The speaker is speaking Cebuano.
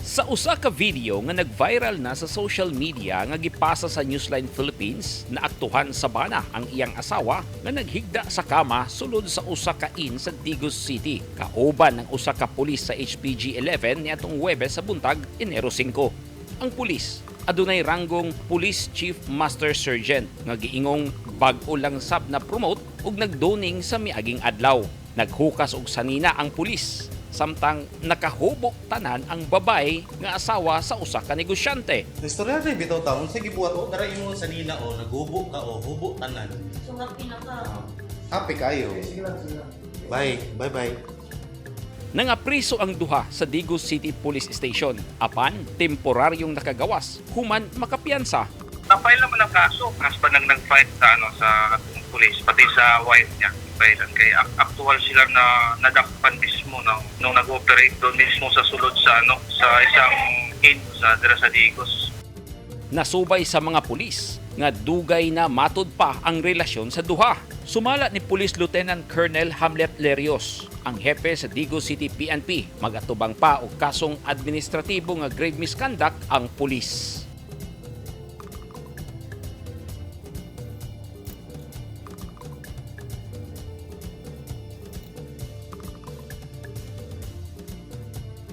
Sa usa ka video nga nag-viral na sa social media nga gipasa sa Newsline Philippines, naaktuhan sa bana ang iyang asawa nga naghigda sa kama sulod sa usa ka inn sa Digos City, kauban ang usa ka pulis sa HPG 11 niadtong Huwebes sa buntag, Enero 5. Ang pulis adunay ranggong Police Chief Master Sergeant nga giingong bag-o lang sab na promote ug nagdoning sa miaging adlaw. Naghukas og sanina ang pulis samtang nakahubo tanan ang babay nga asawa sa usa ka negosyante. Istorya rin bitaw taon sige buhat o dara imo sanina o naghubo ka o hubo tanan. So happy na ka. Happy kayo. Bye, bye bye. Nangapriso ang duha sa Digos City Police Station apan temporaryong nakagawas human makapiyansa. Na-file naman ang kaso. Husband ang nag-file sa ano sa atong police, pati sa wife niya. File kay actual sila na nadakpan mismo nang nung nag-operate doon mismo sa sulod sa ano sa isang inn sa dira sa Digos. Nasubay sa mga pulis nga dugay na matud pa ang relasyon sa duha. Sumala ni Police Lieutenant Colonel Hamlet Lerios, ang hepe sa Digos City PNP, magatubang pa og kasong administratibo nga grave misconduct ang pulis.